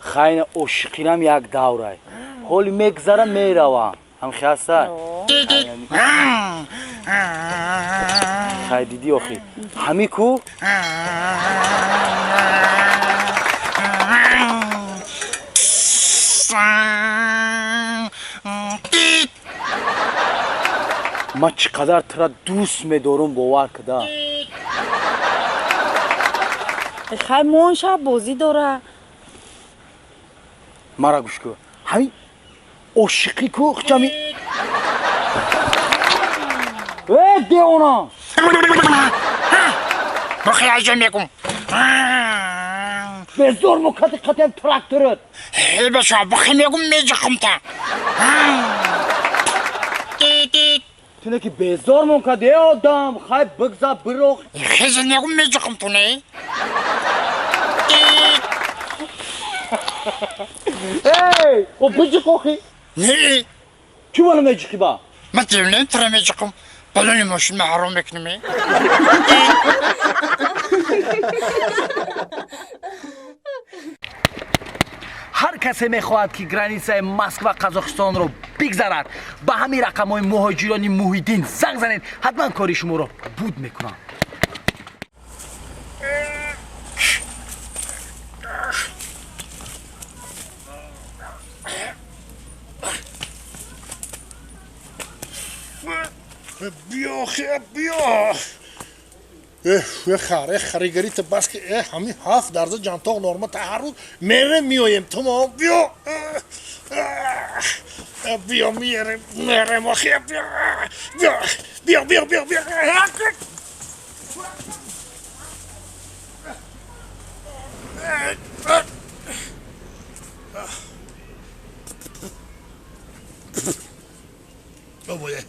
Хайна ошиқирам як даврай. Ҳоли мегзара меравам. Ҳам хиаса? Хай дидӣ охи. Ҳами ку? Ман чӣ қадар тура дӯст медорум, бовар куда. Хай мон шаб бозӣ дора. Мара гӯш ку. Ҳами ошиқӣ ку хчами. Э, девона! Бухи айҷа мегум. Безор мукати қатиам тракторат. Э, беша, бухи мегум меҷиқумта. Туне ки безор мон кад, э одам, хай бигза бироқ. Хези мегум меҷиқум ту не? Эй, о биҷиқ охи. Не. Чӣ мана меҷиқӣ ба? Ма девонем тура меҷиқум. Балони мошин ма ҳаром мекунем. Ҳар касе мехоҳад ки границаи Москва Қазоқистонро бигзарад, ба ҳамин рақамҳои муҳоҷирони Муҳиддин занг занед, ҳатман кори шуморо буд мекунанд. Биё, хе, биё. Хар, харигарита бас ки ҳамин ҳафт дарза ҷантоқ норма та ҳар рӯз мерем меоем тамом. Биё. Биё мерем, мерем охе, биё. Биё, биё, биё, биё, биё. Бобоя.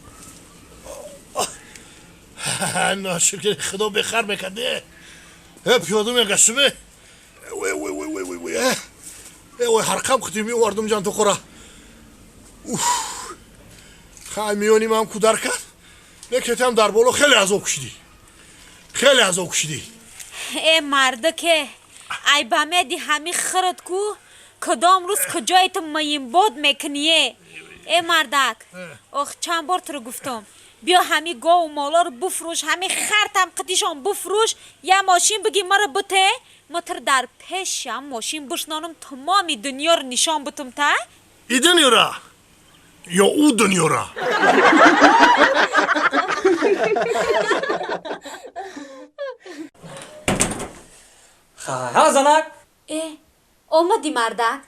Ношукри худо бехар мекарде. Пиёда мегаштуме. Ой, ой, ой, ой, ой, ой. Ой, ҳарқам хути меовардум ҷантоқора. Уф. Хай миёни ман кудар кард. Некетам дар боло хеле азоб кушидӣ. Хеле азоб кушидӣ. Э мардаке, ай ба меди ҳами хират ку, кадом рӯз куҷое ту муҳимбод мекуние? Э мардак, ох чанд бор туро гуфтам. Биё ҳами гову молоро буфрӯш, ҳами хартам қитишон буфрӯш, я мошин биги маро буте, мо туро дар пешам мошин бишнонум, тамоми дунёро нишон бутум та? И дунёра ё ӯ дунёра? Ха, занак? Э, омадӣ мардак?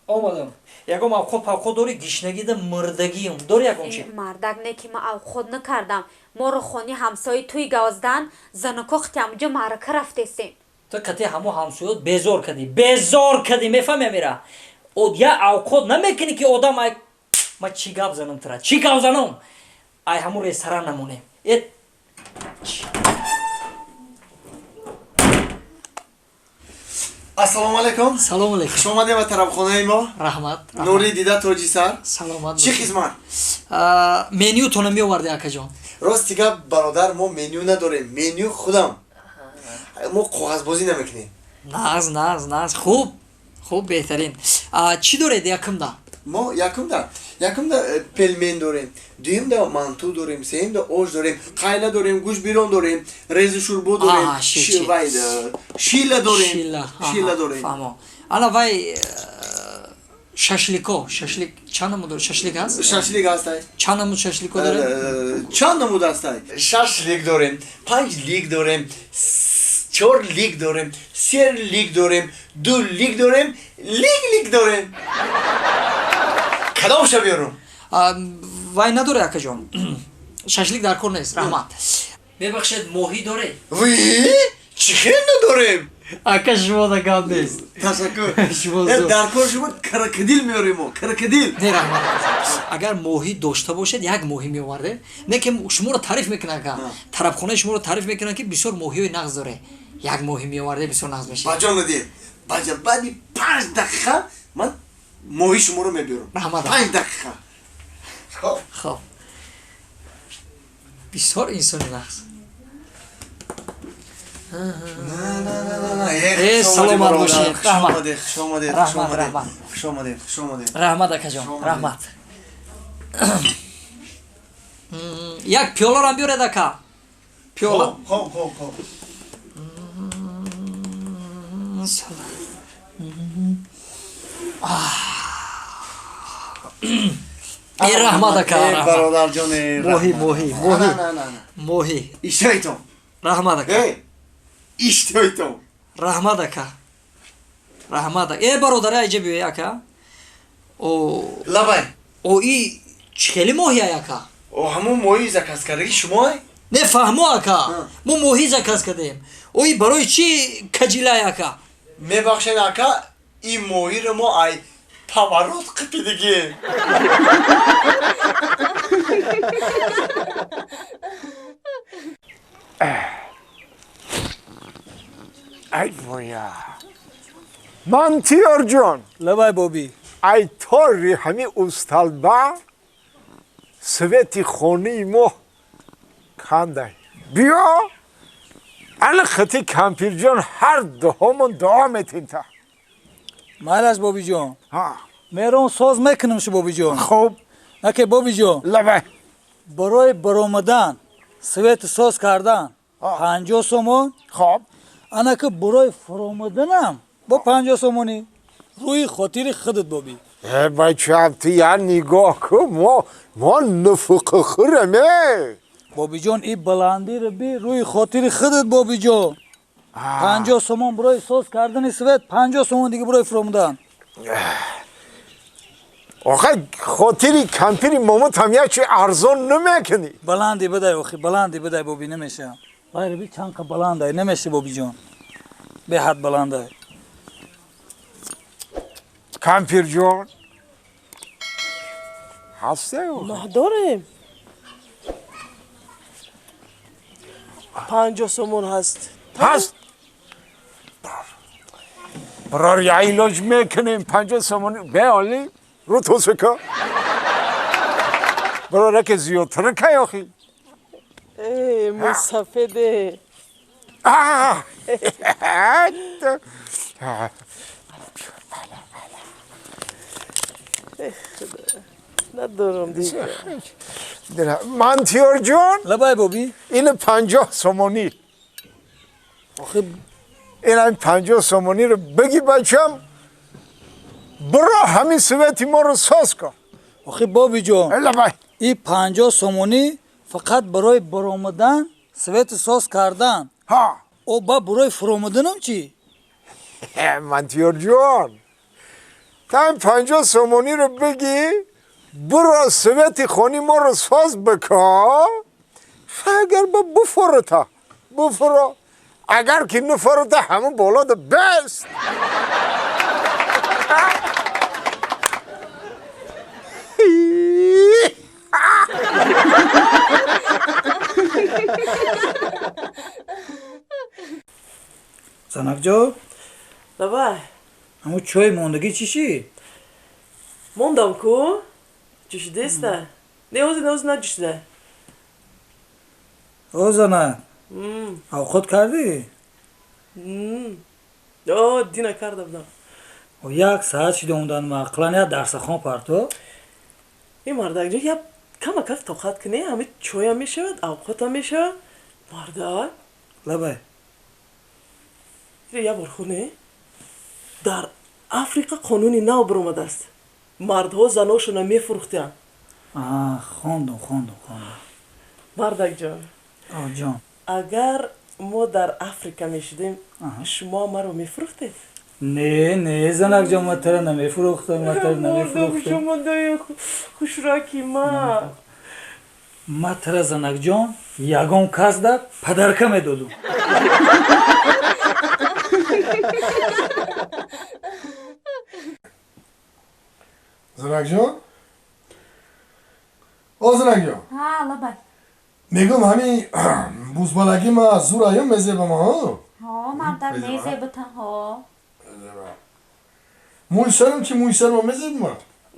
Омадам. Ягон авқот павқот дорӣ? Гишнагида мурдагиам. Дорӣ ягон чи? Мардак, не ки ма авқот накардам. Моро хони ҳамсояи туи гавздан занако қити ҳамуҷо маърака рафтесем. Ту қати ҳамо ҳамсоёт безор кардӣ. Безор кардӣ, мефаҳми амира? Я авқот намекунӣ ки одам ай ма чӣ гап занам тура? Чӣ гап занам? Ай ҳамун ресторан намонем. Э Ассалому алайкум. Салому алайкум. Хуш омадед ба тарабхонаи мо. Раҳмат. Нури дида тоҷисар. Саломат. Чӣ хизмат? Менютона меоварди акаҷон. Рости гап бародар, мо меню надорем. Меню худам. Мо коғазбозӣ намекунем. Нағз, нағз, нағз. Хуб. Хуб, беҳтарин. Чӣ доред якумда? Мо якумда, якумда пельмен дорем, дуюмда манту дорем, сеюмда ош дорем, қайла дорем, гӯшт бирон дорем, резу шурбо дорем, шила дорем, шила дорем. Фаҳмо. Ана вай шашлико, шашлик чанд намуд доред? Шашлик ҳаст? Шашлик ҳастай. Чанд намуд шашлико доред? Чанд намуд ҳастай? Шашлик дорем, панҷ лик дорем, чор лик дорем, се лик дорем, ду лик дорем, лик лик дорем. Кадомша биёрум? Вай надоре акаҷон. Шашлик дар кор нест, раҳмат. Мебахшед, моҳӣ доред? Вӣ? Чӣ хел надорем? Ака, шумо гап нест. Ташаккур. Дар кор шумо крокодил меорем мо, крокодил. Не, раҳмат. Агар моҳӣ дошта бошед, як моҳӣ меовардед. Не ки шуморо таъриф мекунанд ака. Тарабхонаи шуморо таъриф мекунанд ки бисёр моҳиҳои нағз доре. Як моҳӣ меовардед, бисёр нағз мешавад. Баҷон дид. Баҷа баъди 5 дақиқа ман моҳи шуморо мебиёрам. Раҳмат. 5 дақиқа. Хоб. Хоб. Бисёр инсони нағз. На, на, на, на, на. Э, саломат бошед. Хуш омадед, хуш омадед, хуш Раҳмат, омадед. раҳмат. Хуш омадед, хуш омадед. Раҳмат, акаҷон, раҳмат. Як пиёларам биёред, ака, пиёла. Хоб, хоб, хоб. Э, раҳмат, ака, Э, раҳмат. Бародарҷон, э, Моҳӣ, раҳмат. моҳӣ, На, моҳӣ. на, на, на. Моҳӣ. Иштиҳоитон. Раҳмат, ака. Э, иштиҳоитон. Раҳмат, ака, раҳмат. Э, бародар, айҷа биёй, ака. О. Лабай. О, и чӣ хели моҳия, ака? О, ҳамон моҳии заказ кардаги шумоай? Не фаҳмо, ака, мо моҳӣ заказ кардем. О, и барои чӣ каҷилай, ака? Мебахшед, ака, ин моҳиро мо ай поворот қипидигем. Ай воя, Мантиёрҷон. Лабай, бобӣ. Ай тори ҳами усталба свети хонаи мо кандай. Биё, ана хати кампирҷон ҳар дуҳомон дуо метем та. Майлаш, бобиҷон, мерон, соз мекунам шу, бобиҷон. Хуб. Наке, бобиҷон. Лабай. Барои баромадан свети соз кардан 50 сомон. Хоб. Анаки барои фуромаданам бо 50 сомонӣ, рӯи хотири худат, бобӣ. Э, бачам, ту я нигоҳ кун, мо нуфуқихӯрем, э. Бобиҷон, и баландиро би, рӯи хотири худат, бобиҷон. 50 сомон барои соз кардани свет, 50 сомон дига барои фуромадан. Охай, хотири кампири момутам як чи арзон намекунӣ? Баланди бидай, охи, баланди бидай, боби, намеша. Байр би, чанд қа баландай, намеша, бобиҷон, беҳад баландай. Кампирҷон ҳасте? Дорем, 50 сомон ҳаст. Ҳаст, барор, я илоҷ мекунем, 50 сомонӣ беоли рӯ тосика, барор, яке зиёдтар кай охи. Э, мусафеде. А. Надорам дига. Мантиёрҷон. Лабай, бобӣ. Ин 50 сомонӣ. Охи. Ин 50 сомониро бигӣ, бачам, биро, ҳамин свети моро соз кун. Охи, бобиҷон. Лабай. И 50 сомонӣ фақат барои баромадан свети соз кардан. О, ба барои фуромаданам чӣ? Мантиёрҷон, та ин 50 сомониро бигӣ, биро, свети хони моро соз бикун. Агар ба буфурута, буфуро, агар ки нуфурута, ҳамун болода бест. Занакҷон. Лабай. Ҳамун чой мондагӣ чӣ шид? Мондам ку, ҷӯшидеста. Не, ҳозир, не, ҳозир наҷӯшида. О, зана, авқот кардӣ? О, дина карда будам. О, як саат шида омадан, ақлан як дарсахон парто. Э, мардакҷон, як камакак тоқат кунӣ, ҳами чоям мешавад, авқотам мешавад, мардак. Лабай. Як бор хуне, дар Африқа қонуни нав баромадааст, мардҳо заношона мефурӯхтянд. Хондум, хондум, хондум. Мардакҷон. Ҷон. Агар мо дар Африка мешудем, шумо маро мефурӯхтед? Не, не, занакҷон, ма тара намефурӯхтам, ма тара намефурӯхтам. Шумодаи хушраки ма. Ма тара, занакҷон, ягон кас да подарка медодум. Занакҷон, о занакҷон. Ҳа, лабай. Мегӯм, ҳамин бузбалаги ма зур аю мезебам, ҳо? Ҳо, мардак, мезебата, ҳо. Мӯи сарам чи, мӯи сарма мезебма?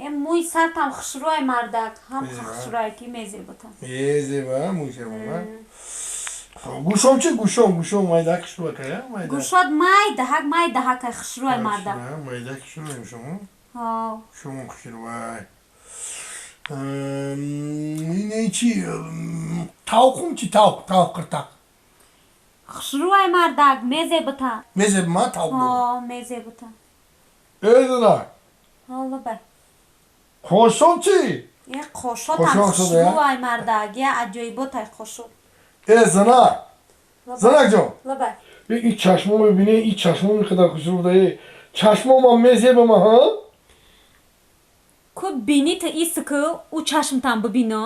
Э, мӯи сартам хушрӯй, мардак, ҳам хушрӯй ки мезебата. Мезеба мӯи сарма. Гӯшом чи? Гӯшом, гӯшом майда хушрӯакая, майда. Гӯшод майдаҳак, майдаҳакай, хушрӯай мардак. Майда хушрӯ шумо. Ҳо. Шумо хушрӯай. Ин чи, тавқум чи, тавқ, тавқ, қиртақ? Хушрӯай мардак, мезебута. Мезеб ма тавқ? Ҳо, мезебута. Эй, зана. Ҳо, лабай. Қошон чи? Е, қошотам хушрӯай мардак, я аҷоиботай қошот. Э, зана, занакҷон. Лабай. Ин чашмо мебинӣ, ин чашмо миқадар хушрӯ буда, чашмомам мезебама, ҳа? Ку бинита иску ӯ чашмтам бибино.